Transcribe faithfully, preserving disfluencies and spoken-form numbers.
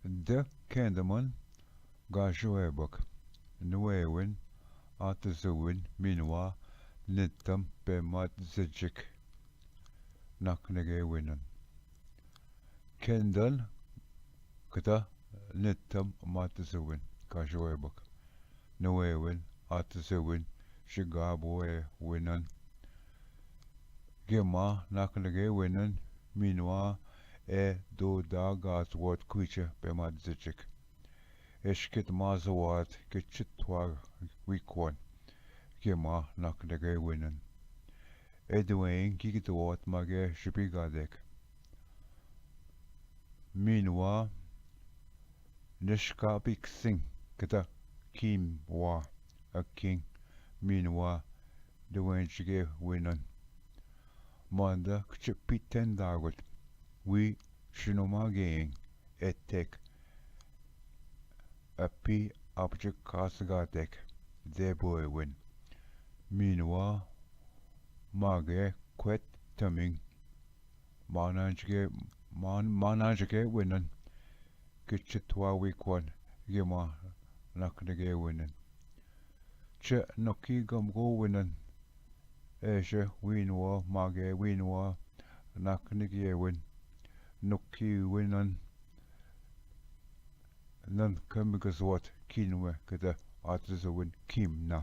द खेंदमन गाशो एबक नुएविन आतजविन मीनवा नितम पेमात जजिक नाकनगे विनन। खेंदन कता नितम मातजविन गाशो एबक नुएविन आतजविन शिगाबो ए विनन। गेमा नाकनगे विनन मीनवा ए दो दा गास वोत कुइच पेमात जजिक। एशकित माजवात के चित्वा विक्वन गेमा नाकनगे विनन। ए दुएं गिगित वोत मगे शिपी गादेक। मीनवा निष्कापिक सिंह कता किम वा अकिंग मीनवा दुएं जगे विनन। मांदा कच पितेन दागत वी शिनोमा गेंग एतेक अपी अपच कास गातेक दे बोएविन। मीनवा मागे क्वेत तमिंग मानाजगे मान मानाजगे विनन। किच थ्वा विक्वन गेमा नाकनगे विनन। च नकी गमगो विनन। एश विनवा मागे विनवा नाकनगे विन। नकी विनन नन कमिगजवत किनवे कद आतजविन किमना।